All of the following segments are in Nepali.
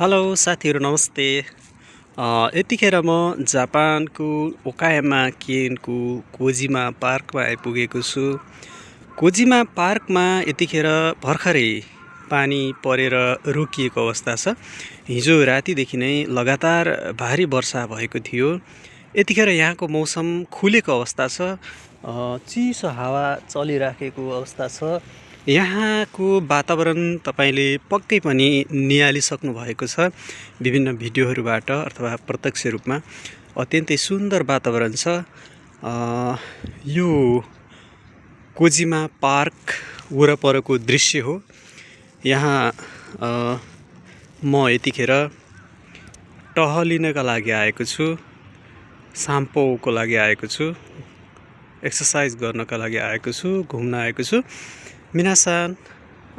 हेलो साथीहरू नमस्ते। यतिखेर म जापानको ओकायामा केनको कोजिमा पार्कमा आइपुगेको छु। कोजिमा पार्कमा यतिखेर भर्खरै पानी परेर रोकिएको अवस्था छ। हिजो रातिदेखि नै लगातार भारी वर्षा भएको थियो। यतिखेर यहाँको मौसम खुलेको अवस्था छ। चिसो हावा चलिराखेको अवस्था छ। यहाँको वातावरण तपाईले पक्कै पनि निहालिसक्नु भएको छ विभिन्न भिडियोहरूबाट अथवा प्रत्यक्ष रूपमा। अत्यन्तै सुन्दर वातावरण छ। यो कोजिमा पार्क वरपरको दृश्य हो। यहाँ म यतिखेर टहलिनका लागि आएको छु, साम्पोको लागि आएको छु, एक्सर्साइज गर्नका लागि आएको छु, घुम्न आएको छु। मिनासान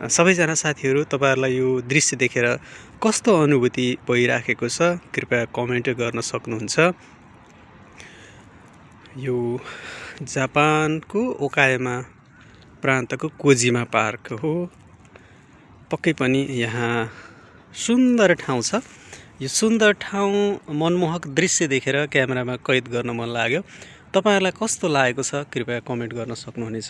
सबैजना साथीहरू, तपाईहरुलाई यो दृश्य देखेर कस्तो अनुभूति भइराखेको छ कृपया कमेन्ट गर्न सक्नुहुन्छ। यो जापानको ओकायामा प्रान्तको कोजिमा पार्क हो। पक्कै पनि यहाँ सुन्दर ठाउँ छ। यो सुन्दर ठाउँ मनमोहक दृश्य देखेर क्यामेरामा कैद गर्न मन लाग्यो। तपाईहरुलाई कस्तो लागेको छ कृपया कमेन्ट गर्न सक्नुहुनेछ।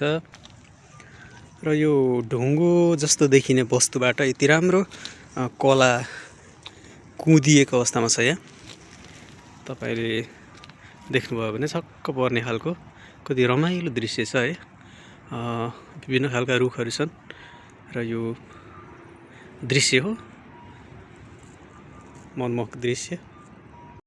र यो ढुङ्गो जस्तो देखिने वस्तुबाट यति राम्रो कला कुँदिएको अवस्थामा छ। यहाँ तपाईले देख्नुभयो भने छक्क पर्ने खालको कति रमाइलो दृश्य छ है। विभिन्न खालका रुखहरू छन् र यो दृश्य हो मनमोहक दृश्य।